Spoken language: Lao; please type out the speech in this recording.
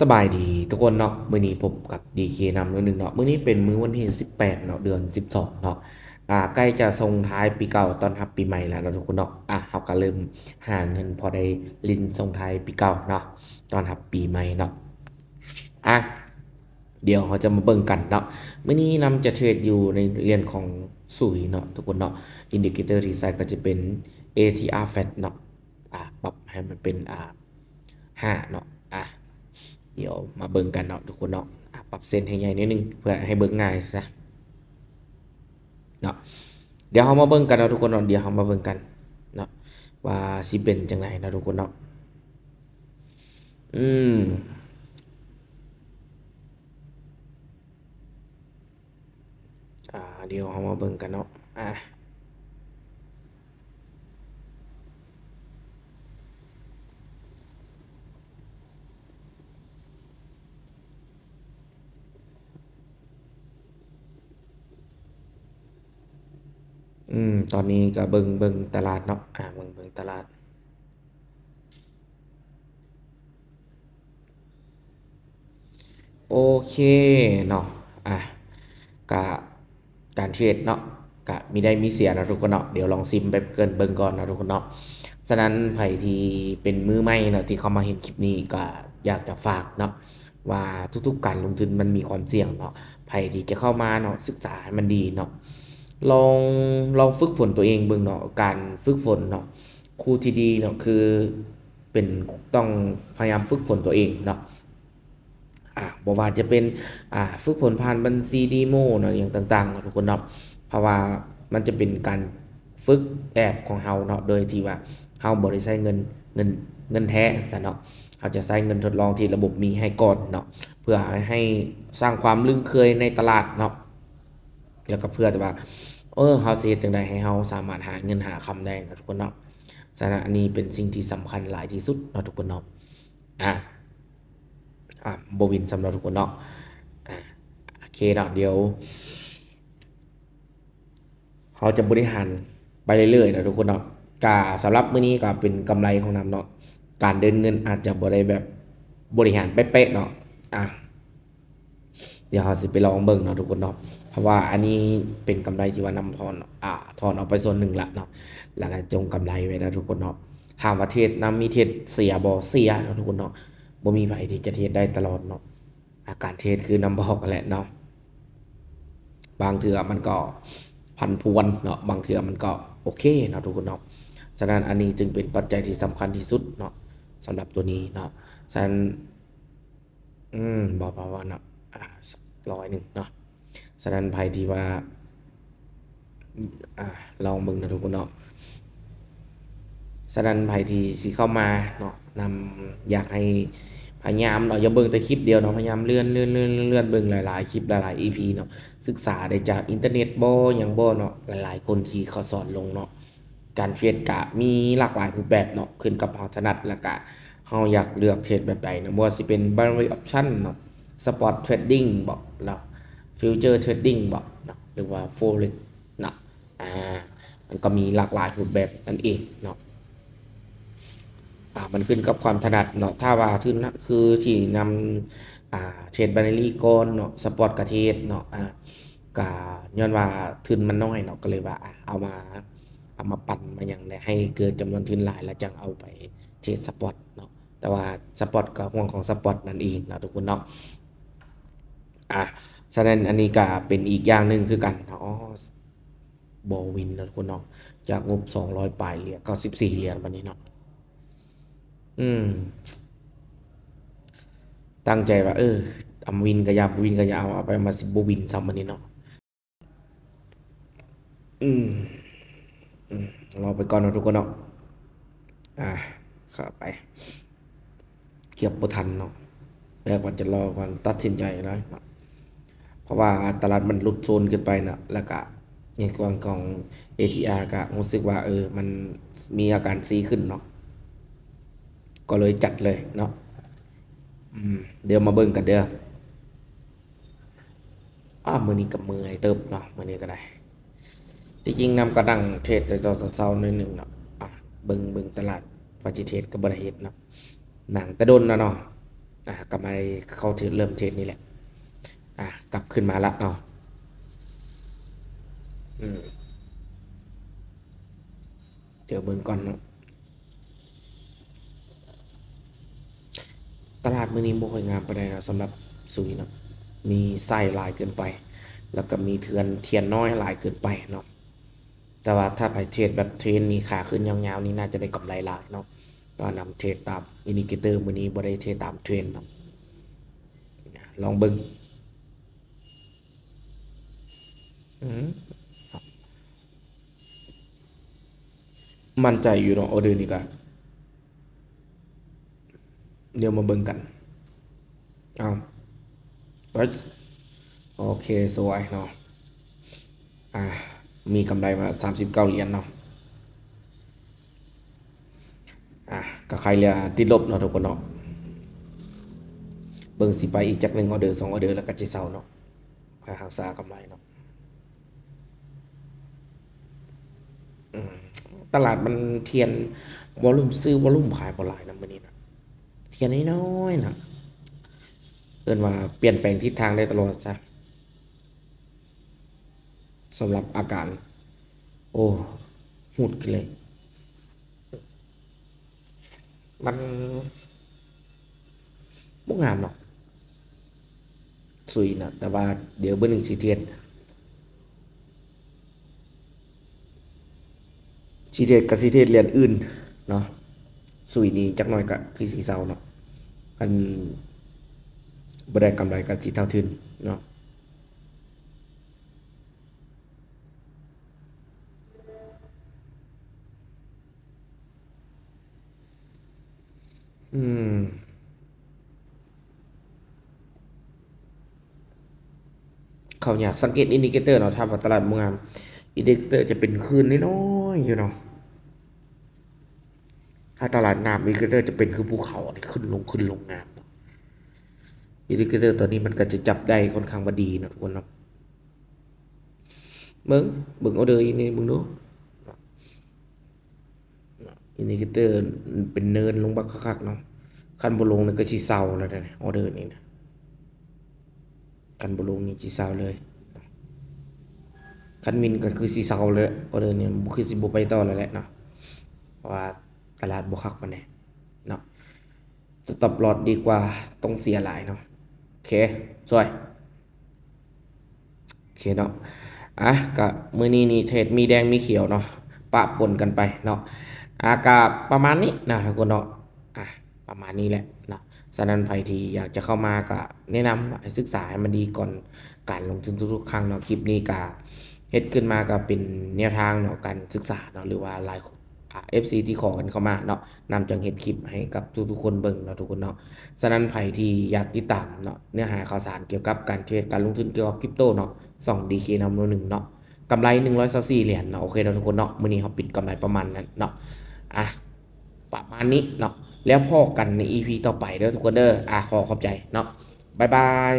ສະບາຍດີທຸກຄົນເນາະ, ມື້ນີ້ພົບກັບດີເຄນຳໜ້ອຍໜຶ່ງເນາະ. ມື້ນີ້ເປັນມື້ວັນທີສິບແປດເນາະ ເດືອນສິບສອງເນາະ, ອ່າ ໃກ້ຈະສົ່ງທ້າຍປີເກົ່າຕ້ອນຮັບປີໃໝ່ແລ້ວເນາະທຸກຄົນເນາະ. ອ່າ ເຮົາກໍເລີ່ມຫາເງິນພໍໄດ້ຫຼິ້ນສົ່ງທ້າຍປີເກົ່າເນາະ ຕ້ອນຮັບປີໃໝ່ເນາະ. ອ່າ ດຽວເຮົາຈະມາເບິ່ງກັນເນາະ. ມື້ນີ້ນຳຈະເທຣດຢູ່ໃນຫຼຽນຂອງສຸຍເນາະທຸກຄົນເນາະ. ອິນດິເຄເຕີທີ່ໃຊ້ກໍຈະເປັນ ເອທີອາ ແຟດເນາະ, ອ່າ ປັບໃຫ້ມັນເປັນ ອ່າ ຫ້າເນາະ. ອ່າ ດຽວມາເບິ່ງກັນເນາະທຸກຄົນເນາະ. ອ່າ ປັບເສັ້ນໃຫ້ໃຫຍ່ໜ້ອຍໜຶ່ງ ເພື່ອໃຫ້ເບິ່ງງ່າຍຊະເນາະ. ດຽວເຮົາມາເບິ່ງກັນເນາະທຸກຄົນເນາະ, ດຽວເຮົາມາເບິ່ງກັນເນາະ ວ່າຊິເປັນຈັ່ງໃດເນາະທຸກຄົນເນາະ. ອືມ ອ່າ ດຽວເຮົາມາເບິ່ງກັນເນາະ. ອ່າ ອືມ ຕອນນີ້ກໍເບິ່ງ ເບິ່ງຕະຫຼາດເນາະ. ອ່າ ເບິ່ງ ເບິ່ງຕະຫຼາດ. ໂອເຄເນາະ. ອ່າ ກະ ການເທຣດເນາະ ກະມີໄດ້ມີເສຍເນາະທຸກຄົນເນາະ. ດຽວລອງຊິມໄປເກີ່ນເບິ່ງກ່ອນເນາະທຸກຄົນເນາະ. ສະນັ້ນໃຜທີ່ເປັນມືໃໝ່ເນາະ ທີ່ເຂົ້າມາເຫັນຄລິບນີ້ ກໍຢາກຈະຝາກເນາະ ວ່າທຸກໆການລົງທຶນມັນມີຄວາມສ່ຽງເນາະ. ໃຜທີ່ຈະເຂົ້າມາເນາະ ສຶກສາໃຫ້ມັນດີເນາະ, ລອງ ລອງຝຶກຝົນຕົວເອງເບິ່ງເນາະ. ການຝຶກຝົນເນາະ ຄູທີ່ດີເນາະ ຄືເປັນ ຕ້ອງພະຍາຍາມຝຶກຝົນຕົວເອງເນາະ. ອ່າ ບໍ່ວ່າຈະເປັນ ອ່າ ຝຶກຝົນຜ່ານບັນຊີເດໂມເນາະ ຫຍັງຕ່າງໆເນາະທຸກຄົນເນາະ. ເພາະວ່າມັນຈະເປັນການຝຶກແອບຂອງເຮົາເນາະ ໂດຍທີ່ວ່າເຮົາບໍ່ໄດ້ໃຊ້ເງິນ ເງິນ ເງິນແທ້ຊັ້ນເນາະ. ເຮົາຈະໃຊ້ເງິນທົດລອງທີ່ລະບົບມີໃຫ້ກ່ອນເນາະ ເພື່ອໃຫ້ ໃຫ້ສ້າງຄວາມລຶ້ງເຄີຍໃນຕະຫຼາດເນາະ. ແລ້ວກໍເພື່ອແຕ່ວ່າ ເອີ ເຮົາຊິເຮັດຈັ່ງໃດໃຫ້ເຮົາສາມາດຫາເງິນຫາຄຳໄດ້ເນາະທຸກຄົນເນາະ. ສະນັ້ນ ອັນນີ້ເປັນສິ່ງທີ່ສຳຄັນຫຼາຍທີ່ສຸດເນາະທຸກຄົນເນາະ. ອ່າ ອ່າ ບໍ່ວິນຊ້ຳເນາະທຸກຄົນເນາະ. ອ່າ ໂອເຄເນາະ, ດຽວເຮົາຈະບໍລິຫານໄປເລື້ອຍໆເນາະທຸກຄົນເນາະ. ກະສຳລັບມື້ນີ້ກໍເປັນກຳໄລຂອງນຳເນາະ, ການເດີນເງິນອາດຈະບໍ່ໄດ້ແບບບໍລິຫານເປະໆເນາະ. ອ່າ ດຽວເຮົາຊິໄປລອງເບິ່ງເນາະທຸກຄົນເນາະ, ເພາະວ່າອັນນີ້ເປັນກຳໄລທີ່ວ່ານຳຖອນ ອ່າ ຖອນອອກໄປສ່ວນໜຶ່ງລະເນາະ, ແລ້ວກໍຈົ່ງກຳໄລໄວ້ເນາະທຸກຄົນເນາະ. ຖາມວ່າເທຣດນຳມີເທຣດເສຍບໍ່? ເສຍເນາະທຸກຄົນເນາະ, ບໍ່ມີໃຜທີ່ຈະເທຣດໄດ້ຕະຫຼອດເນາະ. ອາ ການເທຣດຄືນຳບອກຫັ້ນແຫຼະເນາະ, ບາງເທື່ອມັນກໍຜັນຜວນເນາະ, ບາງເທື່ອມັນກໍໂອເຄເນາະທຸກຄົນເນາະ. ສະນັ້ນ ອັນນີ້ຈຶ່ງເປັນປັດໄຈທີ່ສຳຄັນທີ່ສຸດເນາະ ສຳລັບຕົວນີ້ເນາະ. ສະນັ້ນ ອືມ ບໍ່ ບໍ່ ບໍ່ເນາະ ອ່າ ຮ້ອຍໜຶ່ງເນາະ. ສະນັ້ນໃຜທີ່ວ່າ ອ່າ ລອງເບິ່ງເນາະທຸກຄົນເນາະ. ສະນັ້ນໃຜທີ່ຊິເຂົ້າມາເນາະ ນຳ ຢາກໃຫ້ພະຍາຍາມເນາະ ຢ່າເບິ່ງແຕ່ຄລິບດຽວເນາະ, ພະຍາຍາມເລື່ອນ ເລື່ອນ ເລື່ອນ ເລື່ອນ ເບິ່ງຫຼາຍໆຄລິບ ຫຼາຍໆອີພີເນາະ, ສຶກສາໄດ້ຈາກອິນເຕີເນັດບໍ່ ຫຍັງບໍ່ເນາະ. ຫຼາຍໆຄົນທີ່ເຂົາສອນລົງເນາະ, ການເທຣດກະມີຫຼາກຫຼາຍຮູບແບບເນາະ, ຂຶ້ນກັບເຮົາຖະໜັດ ແລ້ວກະເຮົາຢາກເລືອກເທຣດແບບໃດເນາະ, ບໍ່ວ່າຊິເປັນ binary option ເນາະ, spot trading ບໍເນາະ, future trading ບໍເນາະ ຫຼືວ່າ forex ເນາະ. ອ່າ ມັນກໍມີຫຼາກຫຼາຍຮູບແບບນັ້ນເອງເນາະ. ອ່າ ມັນຂຶ້ນກັບຄວາມຖະໜັດເນາະ, ຖ້າວ່າທຶນນະ ຄືທີ່ນຳ ອ່າ ເທຣດ binary ກ່ອນເນາະ, spot ກະເທຣດເນາະ. ອ່າ ກະຍ້ອນວ່າທຶນມັນນ້ອຍເນາະ, ກໍເລີຍວ່າ ອ່າ ເອົາມາ ເອົາມາປັ່ນມາຫຍັງ ແລະ ໃຫ້ເກີດຈຳນວນທຶນຫຼາຍ ແລ້ວຈັ່ງເອົາໄປເທຣດ spot ເນາະ. ແຕ່ວ່າ spot ກໍຫ່ວງຂອງ spot ນັ້ນເອງເນາະທຸກຄົນເນາະ. ອ່າ ສະນັ້ນອັນນີ້ກໍເປັນອີກຢ່າງໜຶ່ງຄືກັນເນາະ. ບໍ່ວິນເນາະທຸກຄົນເນາະ, ຈາກງົບສອງຮ້ອຍປາຍຫຼຽນ ເກົ້າສິບສີ່ຫຼຽນບັດນີ້ເນາະ. ອືມ ຕັ້ງໃຈວ່າ ເອີ ອຳ ວິນກໍຢ່າ ບໍ່ວິນກໍຢ່າ ເອົາ ເອົາໄປມາຊິບໍ່ວິນຊ້ຳບັດນີ້ເນາະ. ອືມ ອືມ ລໍໄປກ່ອນເນາະທຸກຄົນເນາະ. ອ່າ ເຂົ້າໄປ ເກືອບບໍ່ທັນເນາະ, ແລ້ວກໍຈະລໍກ່ອນ ຕັດສິນໃຈແລ້ວເນາະ, ເພາະວ່າຕະຫຼາດມັນຫຼຸດໂຊນຂຶ້ນໄປເນາະ. ແລ້ວກະໃນສ່ວນຂອງ ເອທີອາ ກະຮູ້ສຶກວ່າ ເອີ ມັນມີອາການຊີ້ຂຶ້ນເນາະ, ກໍເລີຍຈັດເລີຍເນາະ. ອືມ ດຽວມາເບິ່ງກັນເດີ້. ອ້າ ມື້ນີ້ກໍເມື່ອຍເຕີບເນາະ, ມື້ນີ້ກໍໄດ້. ທີ່ຈິງນຳກໍນັ່ງເທຣດແຕ່ຕອນເຊົ້າໜ້ອຍໜຶ່ງເນາະ. ອ່ະ ເບິ່ງ ເບິ່ງຕະຫຼາດ ວ່າຊິເທຣດກໍບໍ່ໄດ້ເຮັດເນາະ, ນັ່ງແຕ່ດົນແລ້ວເນາະ. ອ່າ ກໍມາເຂົ້າເທຣດ ເລີ່ມເທຣດນີ້ແຫຼະ. ອ່າ ກັບຂຶ້ນມາລະເນາະ. ອືມ ດຽວເບິ່ງກ່ອນເນາະ. ຕະຫຼາດມື້ນີ້ບໍ່ຄ່ອຍງາມປານໃດເນາະ ສຳລັບສຸຍເນາະ. ມີໄຊຫຼາຍເກີນໄປ ແລ້ວກໍມີເທືອນ ທຽນນ້ອຍຫຼາຍເກີນໄປເນາະ. ແຕ່ວ່າຖ້າໃຜເທຣດແບບເທຣນນີ້ ຂາຂຶ້ນຍາວໆນີ້ ໜ້າຈະໄດ້ກຳໄລຫຼາຍເນາະ. ແຕ່ວ່ານຳເທຣດຕາມອິນດິເຄເຕີ ມື້ນີ້ບໍ່ໄດ້ເທຣດຕາມເທຣນເນາະ. ລອງເບິ່ງ. ອືມ ໝັ້ນໃຈຢູ່ເນາະ ອໍເດີນີ້ກະ ດຽວມາເບິ່ງກັນ. ເອົາ ໂອເຄ ສວຍເນາະ. ອ່າ ມີກຳໄລມາສາມສິບເກົ້າຫຼຽນເນາະ. ອ່າ ກໍຂາຍເຫຼືອຕິດລົບເນາະທຸກຄົນເນາະ. ເບິ່ງຊິໄປອີກຈັກໜຶ່ງອໍເດີ ສອງອໍເດີ ແລ້ວກໍຊິເຊົາເນາະ. ເພື່ອຮັກສາກຳໄລເນາະ. ອືມ ຕະຫຼາດມັນທຽນ ວໍລຸ່ມຊື້ ວໍລຸ່ມຂາຍບໍ່ຫຼາຍນະມື້ນີ້ນະ. ທຽນນ້ອຍໆນະ. ເອີ້ນວ່າປ່ຽນແປງທິດທາງໄດ້ຕະຫຼອດຊະ. ສຳລັບອາການ ໂອ້ ຫຸດຂຶ້ນເລີຍ. ມັນບໍ່ງາມເນາະ ສຸຍນະ. ແຕ່ວ່າດຽວມື້ໜຶ່ງຊິເທຣດ ຊິເທຣດກໍຊິເທຣດຫຼຽນອື່ນເນາະ. ສຸຍນີ້ຈັກໜ້ອຍກໍຄືຊິເຊົາເນາະ. ຄັນບໍ່ໄດ້ກຳໄລກໍຊິເທົ່າທຶນເນາະ. ອືມ ເຂົ້າຍາກ. ສັງເກດອິນດິເຄເຕີເນາະ ຖ້າວ່າຕະຫຼາດບໍ່ງາມ ອິນດິເຄເຕີຈະເປັນຄື້ນນ້ອຍໆຢູ່ເນາະ. ຖ້າຕະຫຼາດງາມ ອິນດິເຄເຕີຈະເປັນຄືພູເຂົາ ອັນນີ້ຂຶ້ນລົງ ຂຶ້ນລົງງາມເນາະ. ອິນດິເຄເຕີຕອນນີ້ມັນກໍຈະຈັບໄດ້ຄ່ອນຂ້າງວ່າດີເນາະທຸກຄົນເນາະ. ເບິ່ງ ເບິ່ງອໍເດີນີ້ເບິ່ງດູ. ອິນດິເຄເຕີເປັນເນີນລົງບັກຄັກໆເນາະ. ຄັນບໍ່ລົງນີ້ກໍຊິເຊົາແລ້ວເດ້ ອໍເດີນີ້ນະ. ຄັນບໍ່ລົງນີ້ຊິເຊົາເລີຍ. ຄັນວິນກໍຄືຊິເຊົາແລ້ວ ອໍເດີນີ້ຄືຊິບໍ່ໄປຕໍ່ແລ້ວແຫຼະເນາະ ເພາະວ່າຕະຫຼາດບໍ່ຄັກປານໃດເນາະ. ສະຕັອບລອສດີກວ່າຕ້ອງເສຍຫຼາຍເນາະ. ໂອເຄ ສວຍ. ໂອເຄເນາະ. ອ່ະ ກະມື້ນີ້ນີ້ເທຣດມີແດງມີຂຽວເນາະ ປະປົນກັນໄປເນາະ. ອ່ະ ກະປະມານນີ້ນະທຸກຄົນເນາະ. ອ່ະ ປະມານນີ້ແຫຼະເນາະ. ສະນັ້ນໃຜທີ່ຢາກຈະເຂົ້າມາກະແນະນຳໃຫ້ສຶກສາໃຫ້ມັນດີກ່ອນການລົງທຶນທຸກໆຄັ້ງເນາະ. ຄລິບນີ້ກະເຮັດຂຶ້ນມາກະເປັນແນວທາງເນາະ ການສຶກສາເນາະ ຫຼືວ່າຫຼາຍ ອ່າ ເອັຟຊີ ທີ່ຂໍກັນເຂົ້າມາເນາະ ນຳຈັ່ງເຮັດຄລິບໃຫ້ກັບທຸກໆຄົນເບິ່ງເນາະທຸກຄົນເນາະ. ສະນັ້ນໃຜທີ່ຢາກຕິດຕາມເນາະ ເນື້ອຫາຂ່າວສານກ່ຽວກັບການເທຣດ ການລົງທຶນກ່ຽວກັບຄຣິບໂຕເນາະ ຊ່ອງ ດີເຄ ນຳໜຶ່ງເນາະ ກຳໄລໜຶ່ງຮ້ອຍຊາວສີ່ຫຼຽນເນາະ. ໂອເຄເນາະທຸກຄົນເນາະ ມື້ນີ້ເຮົາປິດກຳໄລປະມານນັ້ນເນາະ. ອ່ະ ປະມານນີ້ເນາະ ແລ້ວພໍ້ກັນໃນອີພີຕໍ່ໄປເດີທຸກຄົນເດີ. ອ່ະ ຂໍຂອບໃຈເນາະ ບາຍບາຍ.